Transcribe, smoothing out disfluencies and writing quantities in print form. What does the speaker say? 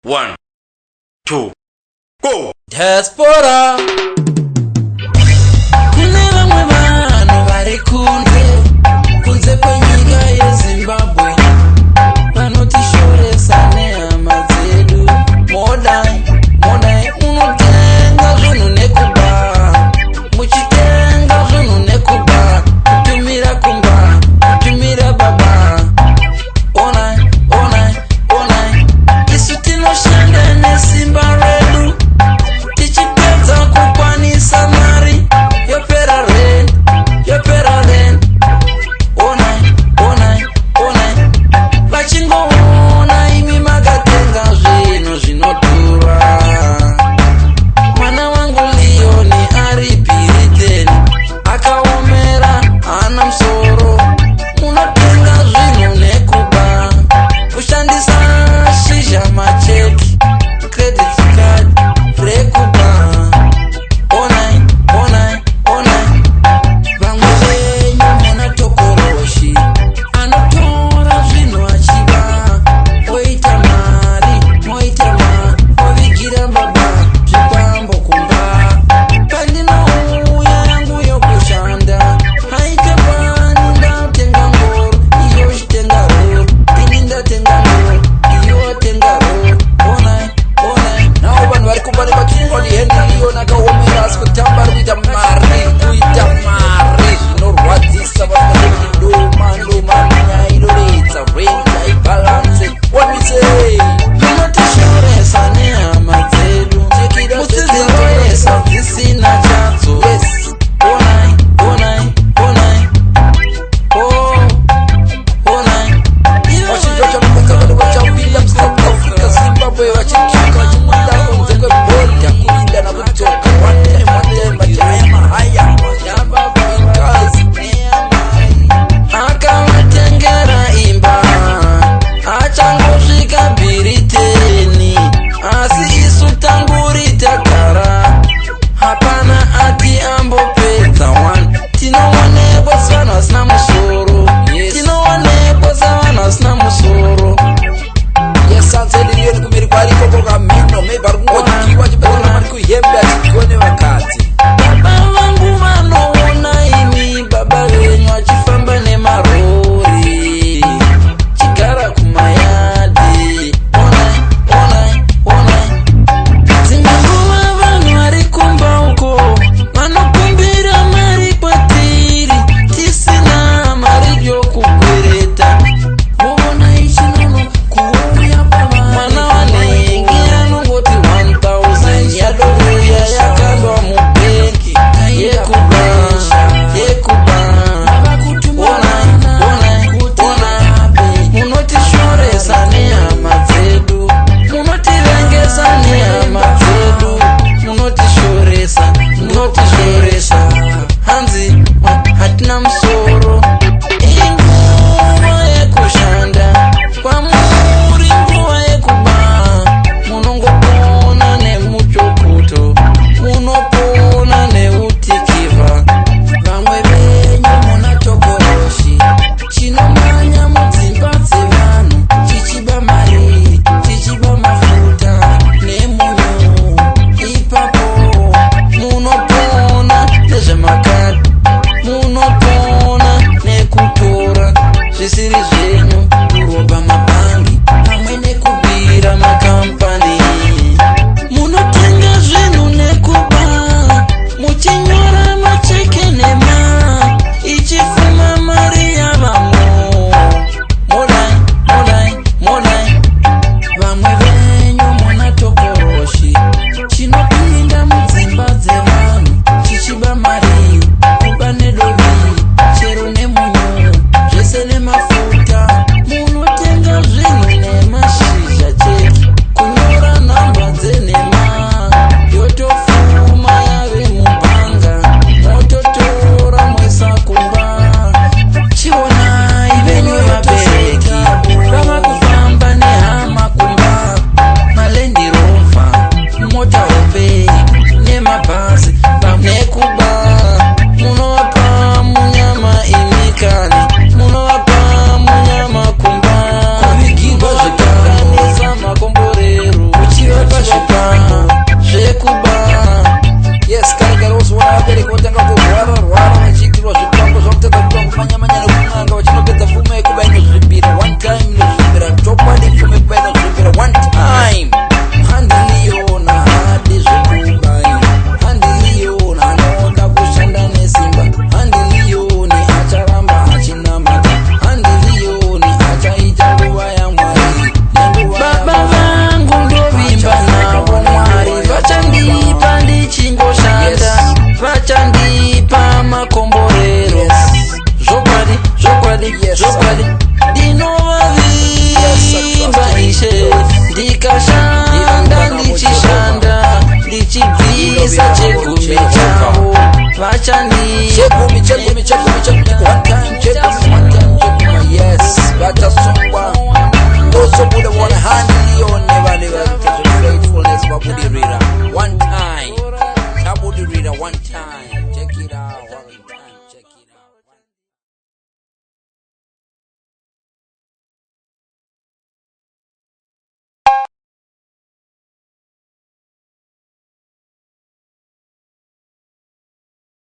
One, two, go! Diaspora. Kune vamwe vanhu vari kunze, kunze kwenyika yeZimbabwe, vanotishoresa nehama dzedu. Modai, modai, munotenga zvinhu nekuba, muchitenga zvinhu nekuba, kutumira kumba, kutumira baba. Onai, onai, onai, isu tinoshanda nesimba redu, tichipedza kukwanisa mari yopera rent, yopera rent. Onai, onai, onai, vachingoona imi makatenga zvinhu zvinodhura. Mwana wangu Leoni ari Britain, akaomera, haana musoro. Munotenga zvinhu nekuba, kushandisa shizha, macheki, credit card rekuba. Onai, onai, onai, vamwe venyu muna tokoroshi anotora zvinhu achiba, oita mari, moita mari, ovigira baba zvikwambo kumba. Pandinouya yangu yokushanda haikapani, ndatenga ngoro, iyo chitenga roro, ini ndatenga ngoro, iyo watenga roro. Onai, onai. Nawo vanhu vari kumba nematsungwani. Henry Leon akaomera, asi kutamba ari kuita mari, kuita mari zvinorwadzisa. Vasingazivi kuti ndoma ndoma nyaya inoretsa, rent haibalance. What we say? Munotishoresa nehama dzedu, muchidziroyesa dzisina chadzo. Onai, onai, onai, oh, onai. Vazhinji vachanokwanisa vanhu vachapinda muSouth Africa, Zimbabwe, vachitsvuka, vachibuda kunze kwebhodha, kuinda nakudzoka, one time, one time, vachihaya mahaya ikazi. Akavatengera imba achangosvika Bhiriteni, asi isu tanguri tagara, hapana ati ambopedza one. Tinoonekwa sevanhu vasina musoro. Tinoonekwa sevanhu vasina musoro. Yes, anselirioni kumberi kwariko kokamhino, maybe ari kungodyiwa, achibhadhara mari kuhembe, achidyiwa nevakadzi. Baba vangu vanoona imi baba venyu achifamba nemarori, chigara kumayadhi. Ndikashanda, ndichishanda, ndichibvisa chegumi chavo, Chegumi, chegumi.